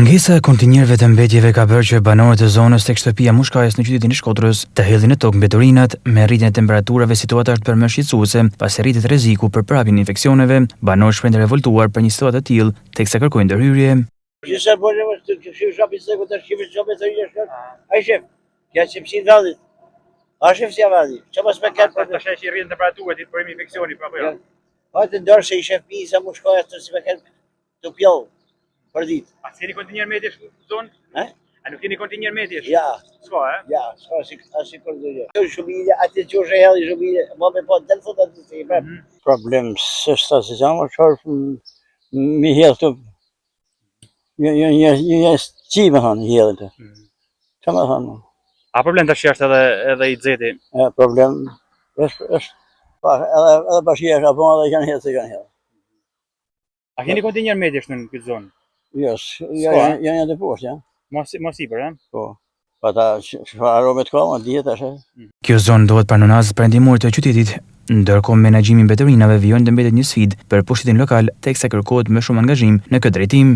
Mungesa e kontinierëve të mbetjeve ka bërë që banorët e zonës tek shtëpia e Mushkajës në qytetin e Shkodrës të hedhin në tokë mbeturinat. Me rritjen e temperaturave situata është bërë më shqetësuese, pasi rritet rreziku për përhapjen e infeksioneve. Banorët shprehen të revoltuar për një situatë të tillë, teksa kërkojnë ndërhyrje. Gjithë bërë më të këshiu shapi se ku të shifë çfarë të rrish. Ai shef, ja që psin vendit. A shef si vendi. Çfarë mos më kanë për të që rritet temperatura, ti bëjmë infeksioni apo jo? Po të ndorë se i shef pisa Mushkaja të si më kanë të pjellë për ditë. A s'keni kontinier mbetjesh në zonë? E? A nuk keni kontinier mbetjesh? Ja. S'ka, e? Ja, s'ka si, si kontinier. Kjo shumilje, atë që është e hedhi shumilje, ma me po del thot atë se i prap. Mm -hmm. Problem, se s'ta se jam, çfarë mi hedh të një një një një një qi me thonë i hedhin të. Mm -hmm. Që me thonë? A problem tash është edhe edhe i nxehti? E, problem, është, është, pa, edhe, edhe bashkia është apo edhe kanë hedhë se kanë hedhë. A keni kontejner mbetjesh në këtë zonë? Jo, jo, jo, janë të poshtë, ja. Mos mos sipër, ë? Po. Po ta çfarë aromet ka, më dihet tash. Mm. Kjo zonë ndodhet pranë unazës perëndimore të qytetit, ndërkohë menaxhimi i mbeturinave vijon të mbetet një sfidë për pushtetin lokal, teksa kërkohet më shumë angazhim në këtë drejtim.